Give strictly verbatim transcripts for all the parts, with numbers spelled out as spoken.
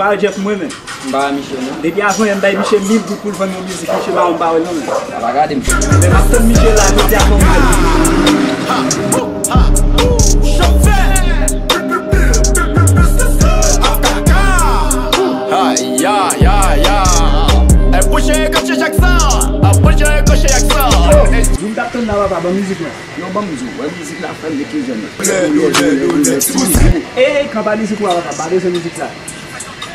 A Jeff mwen menm. M pa wè Miche non. Depi avan yè m bay Miche mil goud pou l vann yon mizik, Miche ba m pa wè l non menm. Sa pa gade m. Men m ap tann Miche la jodi a fò m wè l. Ay, ay, ay, ay. E bouche koche Jackson. E bouche koche Jackson. Zoom t ap tann la papa, ban mizik la. Yo ban m di w, wè mizik la frè m de ki jèn. Ey, kanpa mizik ou a papa, m pa bezwen mizik sa.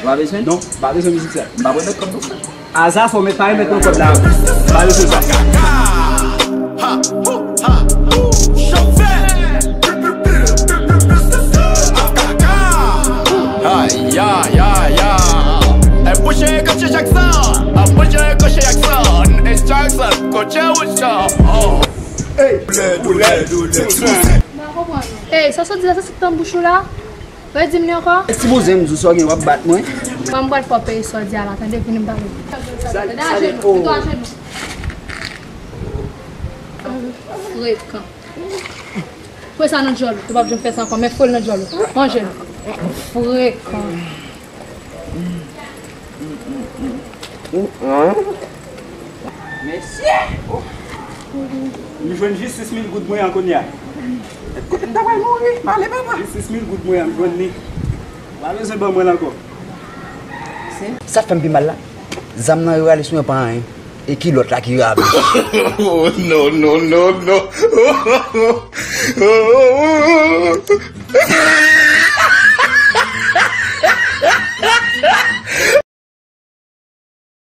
Ou pa bezwen? Non, m pa bezwen mizik sa. M pa remèt kòb non frè. Aza fò mèt pa remèt non kòb la. M pa bezwen sa. Ay, ay, ay, ay. E bouche koche Jackson. E bouche koche Jackson. E Jackson koche Jackson. Oh. Ey, koulè, koulè, koulè. Ey, sa sot di la, sa sot nan bouch ou la? Redi m li ankò. Si bouzen m di w sa w gen w ap bat mwen. Ban m bwat pa w peye sa w di a la, tande, vini m pale. Sa, sa gen, oh. Frekan. Fwe sa nan djòl ou. Ou p ap janm fè sa ankò, men fwe l nan djòl ou. Manje l. Frekan. Mesye! M jwenn jis sis mil goud mwen an kounye a. Kote m ta pral mouri? M ale papa. Jis sis mil goud mwen an, m jwenn li. Pa bezwen ban mwen l ankò. Sa k fè m pi mal la, zam nan yo rale sou mwen pa anyen. E kilòt la ki rale. Oh, no, no, no, no.